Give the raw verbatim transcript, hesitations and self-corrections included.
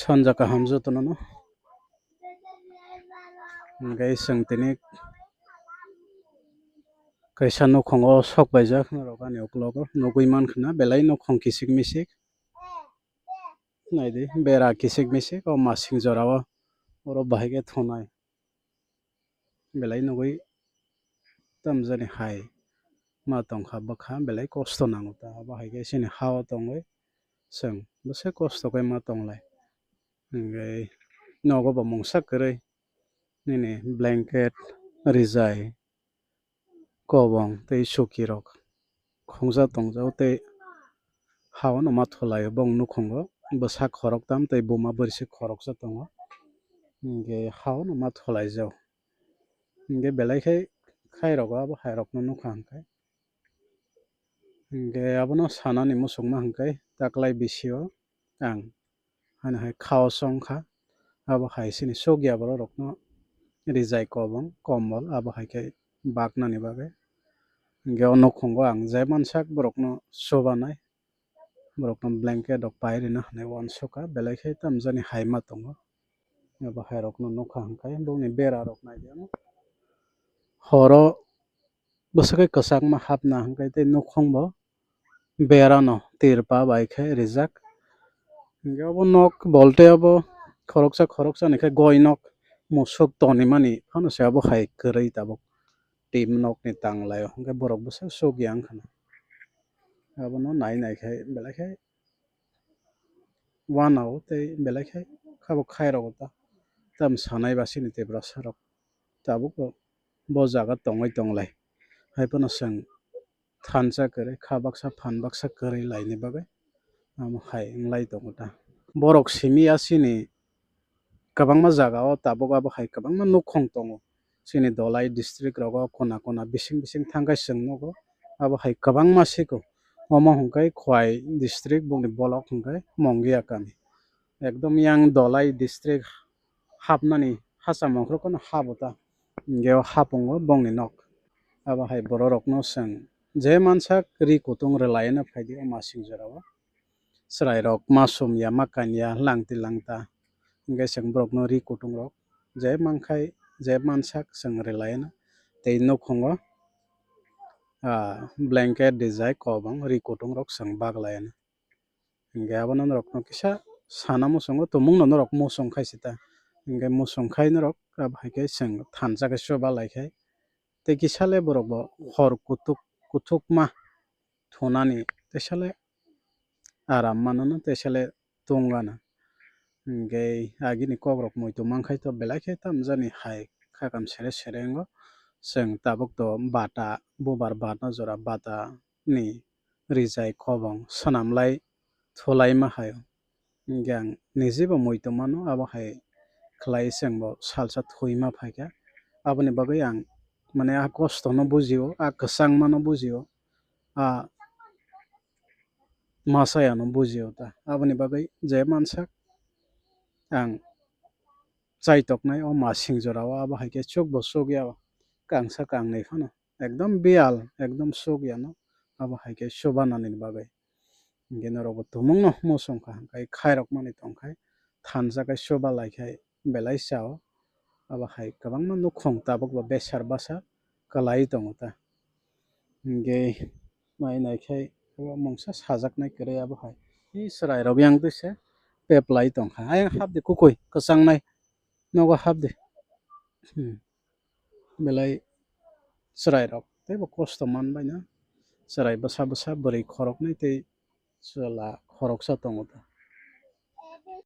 Sanja kaham jotono no. Hwnkhe chwng tini kaisa nukhungo sok paijak norok ani ukologo nugwi mankha na belai nukhung kisik misik. Naidi bera kisik misik o masing jorao oro bahai khe thunai. Belai nugwi tamjani hai ma tongkha bwkha belai kosto nango ta abo hai khe chini ha o tongwi chwng bwswk kosto khe ma tonglai. Hwnkhe nogo bo mungsa kwrwi nini blanket, rijai, kobong tei chukirok khongjak tongjak tei ha-o no ma thulaio bong nukhungo bwsa khoroktam tei buma bwrwisi khoroksa tongo. Hwnkhe ha-o no ma thulaijak. Hwnkhe belai khe khairogo abo hairokno nukha hwnkhe. Hwnkhe abono sanani muchungma hwnkhe taklai bisio ang hani hai khao songkha. Abo hai chini sokya borok rokno rijai kobong kombol abo hai khe baknani bagwi. Hwnkhe o nukhungo ang je mansak borokno chubanai, borokno blanket rok pai rina hinwi uansukha, belai khe tamjani hai ma tongo. Abo hai rokno nukha hwnkhe bongni bera rok naidi ano. Horo bwswk khe kwchangma hapna hwnkhe tei nukhung bo berano tirpa bai khe rijak. Hwnkhe obo nok bolte obo khoroksa khoroksa ni khe goi nok musuk tonimani phano se obo hai kwrwi tabuk. Tim nokni tanglaio hwnkhe borok bwswk sukya wngkha na. Abono nai nai khe belai khe uanao tei belai khe khabok khai rogo ta. Tam sanai ba chini Tiprasa rok tabuk bo bo jaga tongwi tonglai. Hai phano chwng thansa kwrwi kha baksa phan baksa kwrwi laini bagwi amo hai wnglai tongo ta. Borok simi ya chini kwbangma jaga o tabuk abo hai kwbangma nukhung tongo. Chini Dholai district rogo kona kona bising bising thangkhe chwng nugo abo hai kwbangma siko. Omo hwnkhe Khowai district boni bolok hwnkhe Mongia kami. Ekdom yang Dholai district hapnani hacham ongkhorok no habo ta. Hwnkhe o hapungo bongni nok. Abo hai bororokno chwng je mansak ri kutung rwlaina phaidi o masing jorao. Chwrairok ma sum ya, ma kan ya, langti langta. Hwnkhe chwng borokno ri kutungrok je mankhai, je mansak chwng rwlaina. Tei nukhungo, ah, blanket rijai kobong ri kutungrok chwng baklaina. Hwnkhe abono norokno kisa sana muchungo, tumungno norok muchung khai sita. Hwnkhe muchung khai norok abo hai khe chwng thansa khe chuba lai khai. Tei kisa le borok bo hor kutuk, kuthukma thunani teisa le aram mano no, teisa le tong gana. Hwnkhe agini kokrok muitu mankhai to belai khe tamjani hai khakam sere sere wngo. Chwng tabuk to bata, bubar bata jora bata ni rijai kobong swnamlai thulaima hai o. Hwnkhe ang niji bo muitu mano, abo hai khlai chwng bo salsa thuima phaikha. Aboni bagwi ang mane a kosto no bujio, a kwchangma no bujio, a masa ya no bujio ta. Aboni bagwi je mansak ang chaitoknai o masing jorao abo hai khe chuk bo chuk ya o, kangsa kangnwi phano. Ekdom biyal, ekdom suk yano, abo hai khe chubanani bagwi. Hwnkhe norok bo tumungno muchung kha, hwnkhe khairok mani tong khai, thansa khe chuba lai khai belai cha o. Abo hai kwbangma nukhung tabuk bo besar basa kwlai tongo ta. Hwnkhe nai nai khai abo mungsa sajaknai kwrwi abo hai. Ee chwrairok yang twi se peplai tong kha. Ayang hapdi kukui kwchangnai, nogo hapdi. Hmm. Belai chwrairok teibo kosto man baino. Chwrai bwsa bwsa bwrwi khoroknwi tei chwla khoroksa tongo ta.